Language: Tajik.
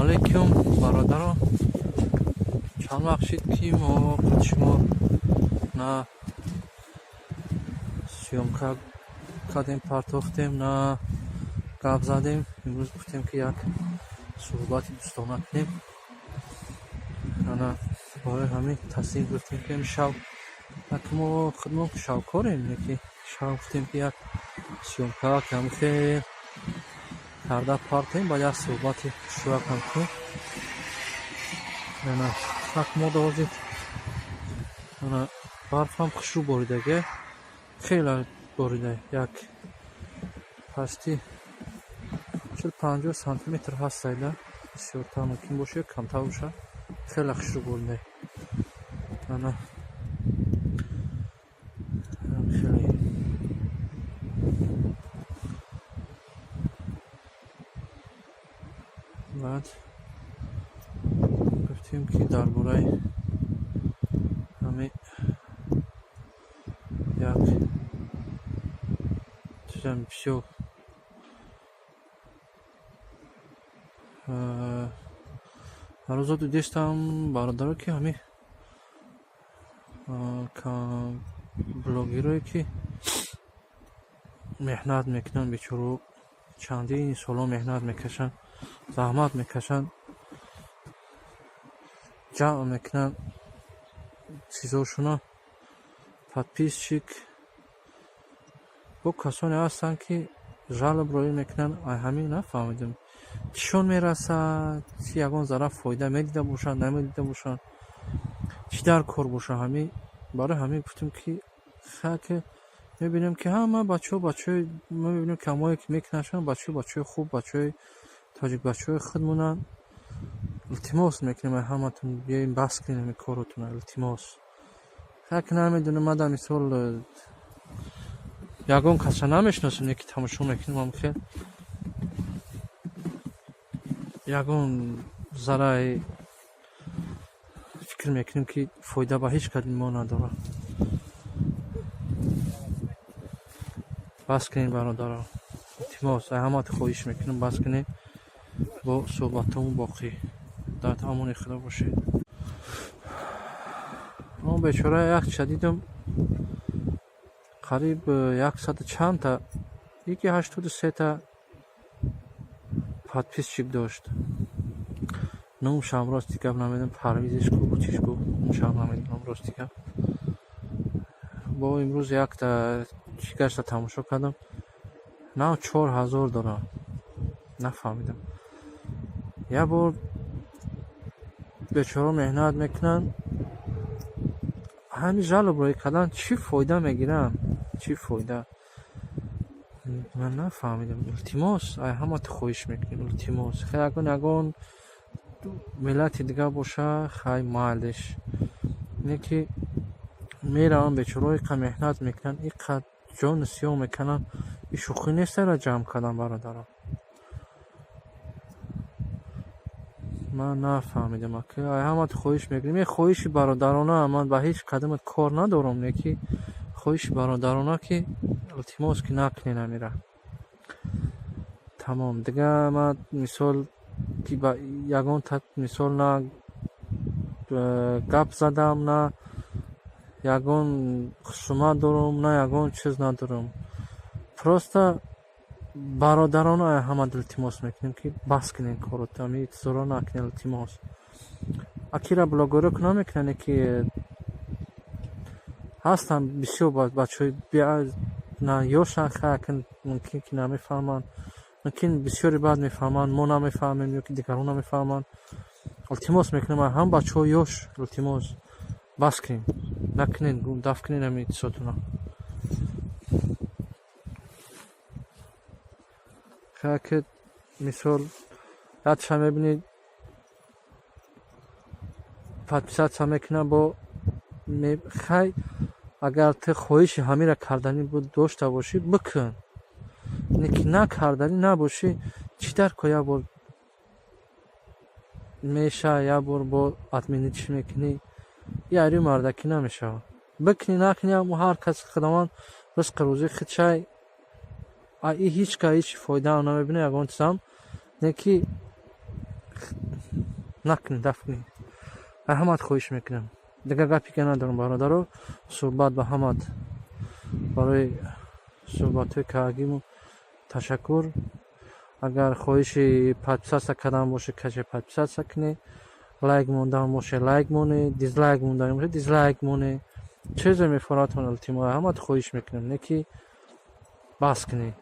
Алейкум, бародарон. Чанд вақт шид, ки мо шумо на съёмка кардем, партохтем, на гап задем. Имрӯз гуфтем, ки як суҳбати дӯстона кунем. Ана барои ҳамин тасмим гирифтем, ки шав ки мо худмон шавкорем, ки шав гуфтем, ки як съёмка камхел карда партем, баъд як суҳбати хушрӯякам кунем. Ана ҳақ мо ҳозир, ана барфам хушрӯ боридаге, хеле борида, як пасти 40-50 сантиметр ҳастайда, бисёртар мумкин боша ё камтар боша, хеле хушрӯ борида. Ана хеле баъд гуфтем, ки дар бораи ҳамин як чизам бисёр рӯзо дидистам, бародаро, ки ҳамин блогерое, ки меҳнат мекунанд, бечоро чандин солҳо меҳнат мекашанд, заҳмат мекашанд, ҷамъ мекунанд чизошуна, подписчик, бо касоне ҳастанд, ки жалоб роӣ мекунанд. Ай ҳамин нафаҳмидем, чишон мерасад, чи ягон зарар фоида медида бошанд, намедида бошанд, чӣ дар кор боша. Ҳамин барои ҳамин гуфтем, ки ки мебинем, ки ҳама бачаҳо, бачаҳои мо мебинем, ки ҳамое ки мекунандшон, бачаҳо, бачаҳои хуб, бачаҳои тоҷик, бачаҳои худмонанд. Илтимос мекунем ай ҳаматон, биёем, бас кунем ҳамин коротона, илтимос. Ҳак намедонам, мада мисол ягон каса намешиносем, не ки тамошо мекунем, ам хел ягон зараи фикр мекунем, ки фоида ба ҳеҷ кадми мо надорад. Бас кунем, бародаро, илтимос, ай ҳамат хоҳиш мекунам, бас кунем. Бо суҳбатҳомон боқӣ, дар амони Худо бошед. Он бечора якча дидам, қариб 100-у чандта, яки 83-та подписчик дошт. Номшам рости гап намедонам, Парвизиш ку, чиш ку, номшам намедонам, рости гап. Бо имрӯз якта чӣ гашта тамошо кардам, нав 4000 дорам. Нафаҳмидам, як бор бечора меҳнат мекунанд, ҳамин жалоб роӣ кардан чӣ фоида мегиранд, чӣ фоида, ман нафаҳмидам. Илтимос, ай ҳамата хоҳиш мекунем, илтимос. Хай, ягон ягон миллати дигар боша, хай, майлиш, не ки мераванд, бечораҳо иқа меҳнат мекунанд, иқа ҷону сиёҳ мекунанд, и шӯхӣ нест ара ҷамъ кардан, бародаро. Ман нафаҳмидам, ай ҳамата хоҳиш мекунем, е хоҳиши бародарона, ман ба ҳеҷ кадомат кор надорам, не ки хоҳиши бародарона, ки илтимос, ки накунед амира. Тамом, дига ман мисол ки ба ягон мисол на гап задам, на ягон хусумат дорам, на ягон чиз надорам, просто бародарона ай ҳамат илтимос мекунем, ки бас кунед корото, ами чизоро накунед, илтимос. Акира блогерро ки намекунанд, ки ҳастанд бисёр бачаҳои ёшанд, хай, мумкин ки намефаҳманд, мумкин бисёре баъд мефаҳманд, мо намефаҳмем ё ки дигарон намефаҳманд. Илтимос мекунем ҳам бачаҳои ёш, илтимос, бас кунед, накунед, дафт кунед ҳамин чизотона. Хай, ки мисол якша мебинӣ, подписаться мекунад бо хай, агар ту хоҳиши ҳамира карданӣ буд дошта бошӣ, бикун, не ки накарданӣ набошӣ, чӣ дар кор? Як бор меша, як бор бо админи чӣ мекунӣ, яри мардакӣ намешавад. Бикунӣ, накунӣ, ҳар кас Худованд ризқи рӯзии худшай, и ҳеҷ ка ҳеҷ фоидаам намебинад, ягон чизам не ки. Накунӣ, даф кунӣ. Ҳамат хоҳиш мекунам. Дигар гапе ки надорам, бародаро. Суҳбат ба ҳамат, барои суҳбатҳои кардагиму ташаккур. Агар хоҳиши подписаться кардан боше, каше подписаться кунед, лайк мондан боше, лайк монед, дизлайк мондан боше, дизлайк монед, чизе мефоратон. Илтимос, ҳамат хоҳиш мекунам, не ки бас кунед.